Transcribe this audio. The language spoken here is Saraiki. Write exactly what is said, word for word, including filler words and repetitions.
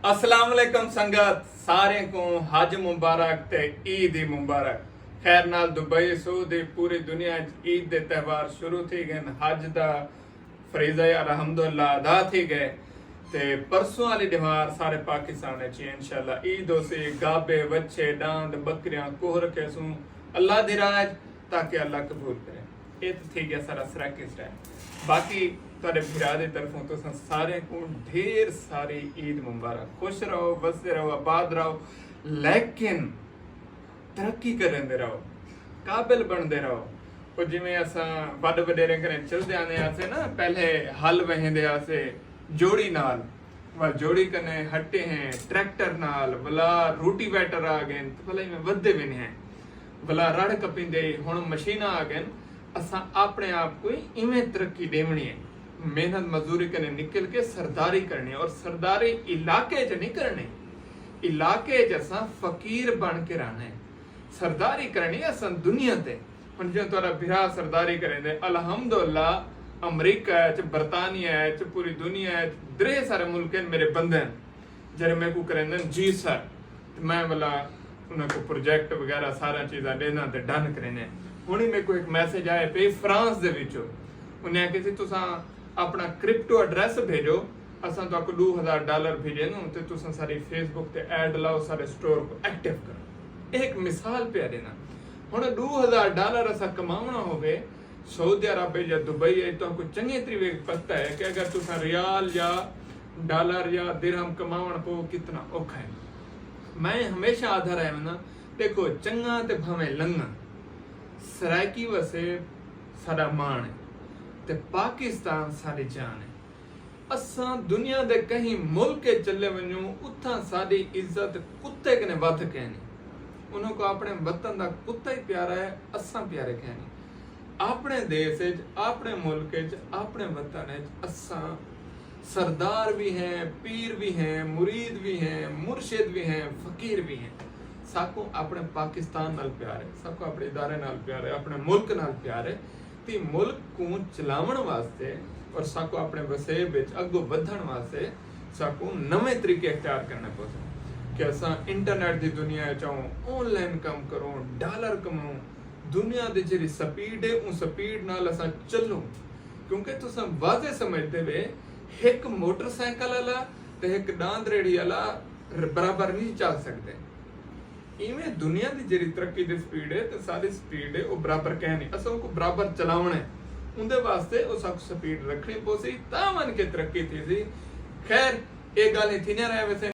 السلام علیکم سنگت، سارے کو حج مبارک تے عید ہی مبارک۔ خیر نال دبئی سعودی پوری دنیا اچ عید دے تہوار شروع تھی گئے۔ حج دا فریضہ یار الحمدللہ ادا تھی گئے۔ تے پرسوں والی ڈیوار سارے پاکستان اچ انشاءاللہ عید ہو سی۔ گابے، وچھے، ڈاند، بکریاں کوہ رکھے سوں اللہ دی راہ اچ، تاکہ اللہ قبول کرے۔ اے تے تھی گیا سارا سرا کس ٹائم۔ باقی تہاڈے بھرا دی طرفوں تساں سارے کو ڈھیر ساری عید مبارک۔ خوش رہو، وسدے رہو، آباد رہو، لیکن ترقی کریندے رہو، قابل بنڑدے رہو۔ او جویں اساں وڈ وڈیرے کریں چلدے آندے آسے نا، پہلے ہل وہیندے آسے جوڑی نال، ول جوڑی کنے ہٹے ہیں ٹریکٹر نال، ولا روٹی ویٹر آ گئے، تو بھلا ایویں ودھے وینے ہیں، ولا رڑھ کپیندے، ہن مشیناں آ گئے۔ اساں اپنے آپ کو ایویں ترقی ڈیونی ہے۔ محنت مزدوری کنے نکل کے سرداری کرنی ہے، اور سرداری علاقے چ نہیں کرنی، علاقے چ اساں فقیر بن کے رہنا ہے۔ سرداری کرنی ہے اساں دنیا تے۔ ہن جیویں تہاڈا بھرا سرداری کریندے، الحمدللہ امریکہ اچ، برطانیہ اچ، پوری دنیا اچ درے سارے ملک ہیں میرے بندے ہیں، جڑے میکوں کریندن، جی سر، تے میں ولا انہاں کو پروجیکٹ وغیرہ سارا چیزاں ڈینداں تے ڈن کریندے۔ ہن ہی میکوں ہک میسج آئے پئی فرانس دے وچوں، انہیں آکھیا سی تساں اپنا کرپٹو ایڈریس بھیجو، اساں تہاکوں ݙو ہزار ڈالر بھیجیندوں تے تساں ساݙی فیس بک تے ایڈ لاؤ، ساݙے سٹور کوں ایکٹیو کرو۔ اے ہک مثال پیا ݙینداں۔ ہݨ ݙو ہزار ڈالر اساں کماوݨا ہووے سعودی عرب اچ یا دبئی اچ، تہاکوں چنڳے طریقے پتہ ہے کہ اگر تساں ریال یا ڈالر یا درہم کماوݨ پو کتنا اوکھا ہے۔ میں ہمیشہ آہدا رہ وینداں، ݙیکھو چنڳا تے بھانویں لنگا، سرائیکی وسیب ساݙا ماݨ ہے تے پاکستان ساݙی جان ہے۔ اساں دنیا دے کہیں ملک اچ چلے ونڄوں، اتھاں ساݙی عزت کتے کنے ودھ کینی۔ انہاں کوں اپݨے وطن دا کتا ہی پیارا ہے، اساں پیارے کینی۔ اپݨے دیس اچ، اپݨے ملک اچ، اپݨے وطن اچ اساں سردار وی ہیں، پیر وی ہیں، مرید وی ہیں، مرشد وی ہیں، فقیر وی ہیں۔ ساکوں اپݨے پاکستان نال پیار ہے، ساکوں اپݨے ادارے نال پیار ہے، اپݨے ملک نال پیار ہے۔ تے ملک کوں چلاوݨ واسطے اور ساکوں اپݨے وسیب وچ اڳوں ودھݨ واسطے ساکوں نویں طریقے اختیار کرݨے پوسن کہ اساں انٹرنیٹ دی دنیا وچ آؤں، آن لائن کم کروں، ڈالر کماؤں، دنیا دی جیڑھی سپیڈ ہے اوں سپیڈ نال اساں چلوں، کیونکہ تساں واضح سمجھدے وے ہک موٹر سائیکل والا تے ہک ڈاند ریڑھی والا برابر نہیں چل سڳدے۔ ایویں دنیا دی جیڑھی ترقی دی سپیڈ ہے تے ساݙی سپیڈ ہے، او برابر کہیں نی۔ اساں اوکوں برابر چلاوݨا ہے، اوندے واسطے او ساکوں سپیڈ رکھݨی پوسی، تاں ونڄ کے ترقی تھیسی۔ خیر، اے ڳالھیں تھیندیاں رہ ویسن،